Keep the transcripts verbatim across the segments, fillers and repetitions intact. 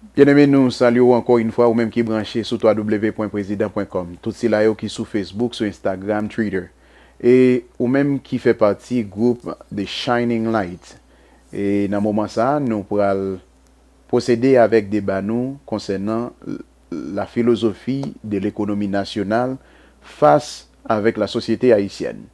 Byeneme, nou salye w ankò yon fwa, ou menm ki branche sou w w w pwen prezidan pwen kòm. Tout sila yo ki sou Facebook, sou Instagram, Twitter. E ou menm ki fè pati gwoup The Shining Light. E nan moman sa a, nou pral pwosede avèk deba nou konsènan la philosophie de l'économie nationale face avec la société haïtienne.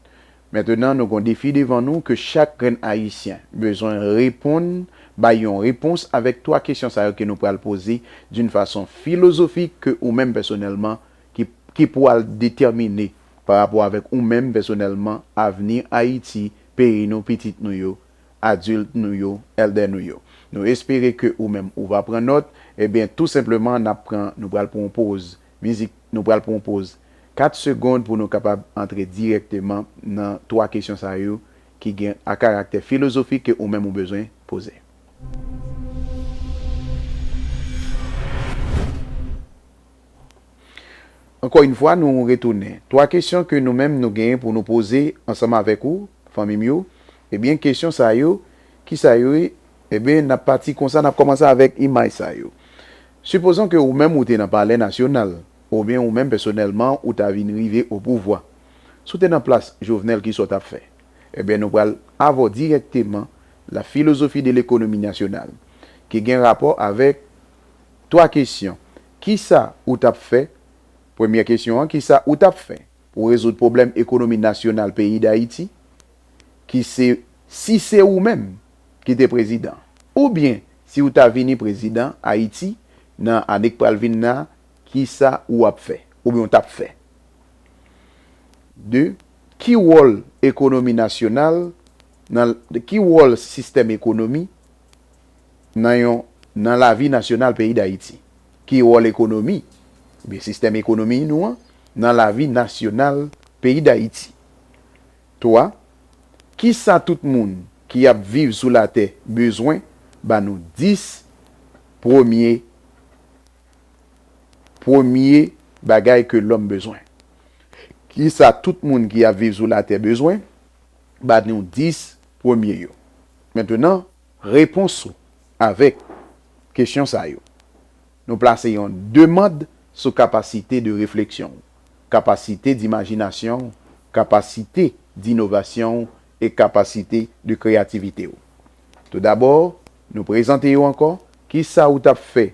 Mentenan, nou gon defi devan nou ke chak grenn Ayisyen bezwen reponn, bay yon repons avèk twa kesyon sa yo ke nou pral poze d'une façon philosophique ke ou menm pèsonèlman ki, ki pral detèmine pa rapò avèk ou menm pèsonèlman avni Ayiti, peyi nou, pitit nou yo, adilt nou yo, èldè nou yo. Nou espere ke ou menm ou va pran nòt, ebyen tou senpleman n ap pran, nou pral pran yon poz mizik, nou pral pran yon poz kat segonn pou nou kapab antre dirèkteman nan twa kesyon sa yo ki gen a karaktè filozofik ke ou menm ou bezwen poze. Ankò yon fwa, nou retounen. Twa kesyon ke nou menm nou genyen pou nou poze ansanm avèk ou, fanmi m yo. Ebyen, kesyon sa yo, ki sa yo ye? Ebyen, n ap pati konsa, n ap kòmanse avèk imaj sa yo. Sipozon ke ou menm ou te nan Palè Nasyonal, oubyen ou menm pèsonèlman ou ta vin rive o pouvwa. Si w te nan plas Jovenel, kisa w t ap fè? Ebyen, nou pral avè w dirèkteman la philosophie de l'économie nationale, ki gen rapò avèk twa kesyon. Kisa ou t ap fè? Premyè kesyon an, kisa ou t ap fè pou rezoud pwoblèm ekonomi nasyonal peyi Dayiti? Ki se, si se ou menm ki te prezidan, oubyen si w ta vini prezidan Ayiti nan ane k pral vin la, kisa ou ap fè, oubyen w t ap fè? De, ki wòl ekonomi nasyonal nan, ki wòl sistèm ekonomi nan yon, nan lavi nasyonal peyi Dayiti? Ki wòl ekonomi, oubyen sistèm ekonomi nou an, nan lavi nasyonal peyi Dayiti? Twa, kisa tout moun ki ap viv sou latè bezwen? Ba nou dis premye, premye bagay ke lòm bezwen. Kisa tout moun ki ap viv sou latè bezwen? Ba nou dis premye yo. Mentenan, repons ou avèk kesyon sa yo. Nou plase yon demann sou kapasite de refleksyon w, kapasite dimajinasyon w, kapasite dinovasyon w e kapasite de kreyativite w. Toudabò, nou prezante yo ankò, kisa ou t ap fè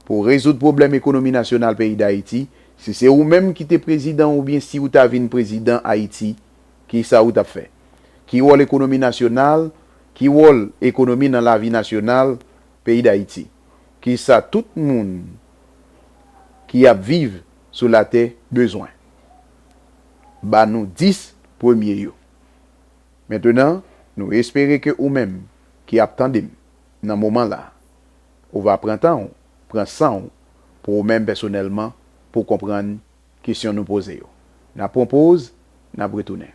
pou rezoud pwoblèm ekonomi nasyonal peyi Dayiti? Si se ou menm ki te prezidan oubyen si ou ta vin prezidan Ayiti, kisa ou t ap fè? Ki wòl ekonomi nasyonal, ki wòl ekonomi nan lavi nasyonal peyi Dayiti? Kisa tout moun ki ap viv sou latè bezwen? Ba nou dis premye yo. Mentenan, nou espere ke ou menm ki ap tande m nan moman la, ou va pran tan w, pran san w, pou ou menm pèsonèlman, pou w konprann kesyon nou poze yo. N ap pran poz, n ap retounen.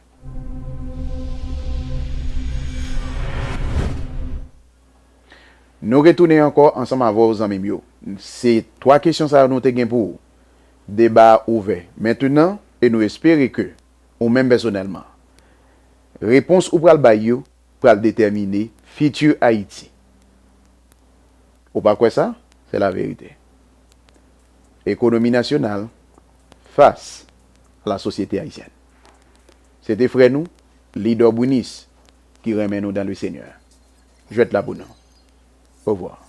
Nou retounen ankò ansanm avè w, zanmi m yo. Se twa kesyon sa yo nou te gen pou ou. Deba a ouvè mentenan e nou espere ke ou menm pèsonèlman, repons ou pral bay yo pral detèmine fiti Ayiti. Ou pa kwè sa? Se laverite. Ekonomi nasyonal fas a la sosyete ayisyèn. Se te frè nou, Lidò Brunis, ki renmen nou dans le Seigneur. Jwèt la pou nou. Au revoir.